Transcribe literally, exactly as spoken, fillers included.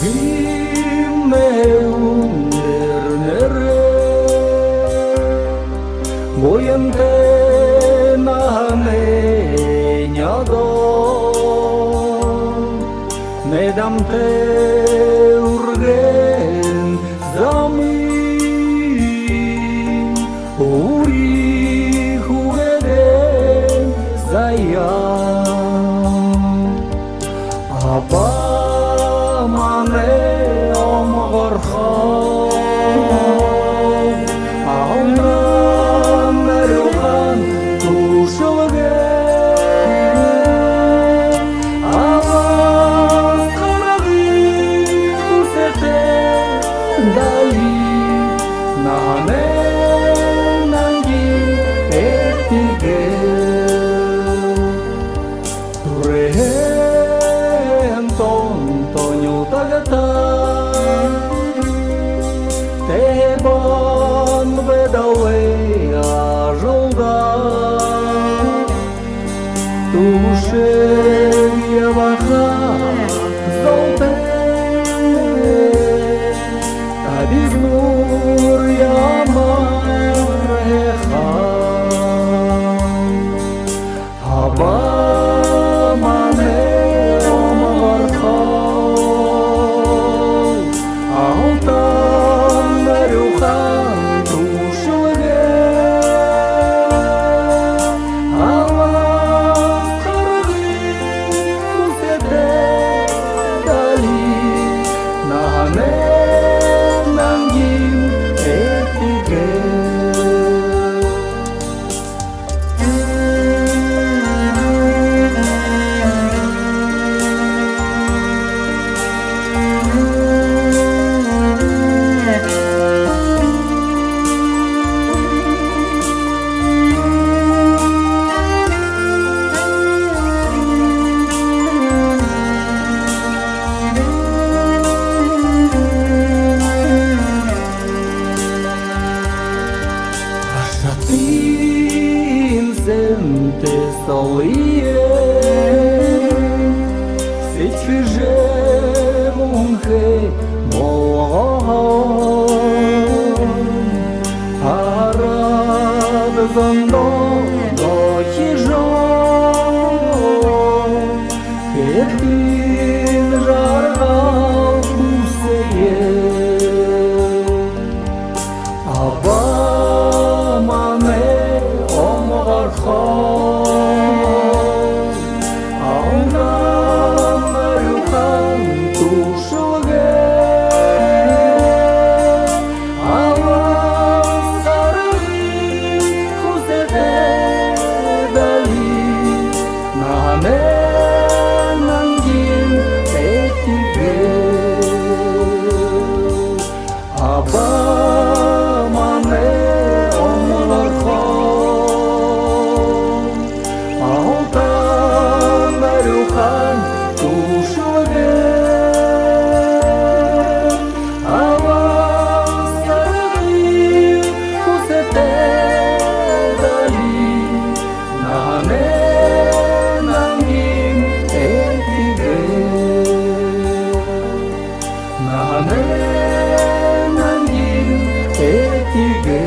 Гимнэ үндэр нэрэ буянтай наһанай нёдо, найдамтай үргэн замын үри хүүгэдэй заяа. Аба манай омогорхой, алтан арюухан түшэлгэ. Алас харгы хүсэтэй дали, наһанай нангин этигээ. Түрэһэн тоонто нютагтаа тэбэн бэдэлэй ажалда түшэн ябаха золтой табис нуур ямар һайхан. Аба манай омогорхой, алтан арюухан түшэлгэ. Алас харгы хүсэтэй дали, наһанай нангин этигээ. Ашатын сэнтэй солые сэдьхэжэ мүнхэ болгоһон, арад зондоо дохижо эрдэмэй жаргал хүсэе. Аба манай омогорхой, алтан арюухан түшэлгэ. Алас харгы хүсэтэй дали, наһанай нангин этигээ. Аба манай омогорхой, алтан арюухан түшэлгэ. Алас харгы хүсэтэй дали, наһанай нангин этигээ. Наһанай нангин этигээ.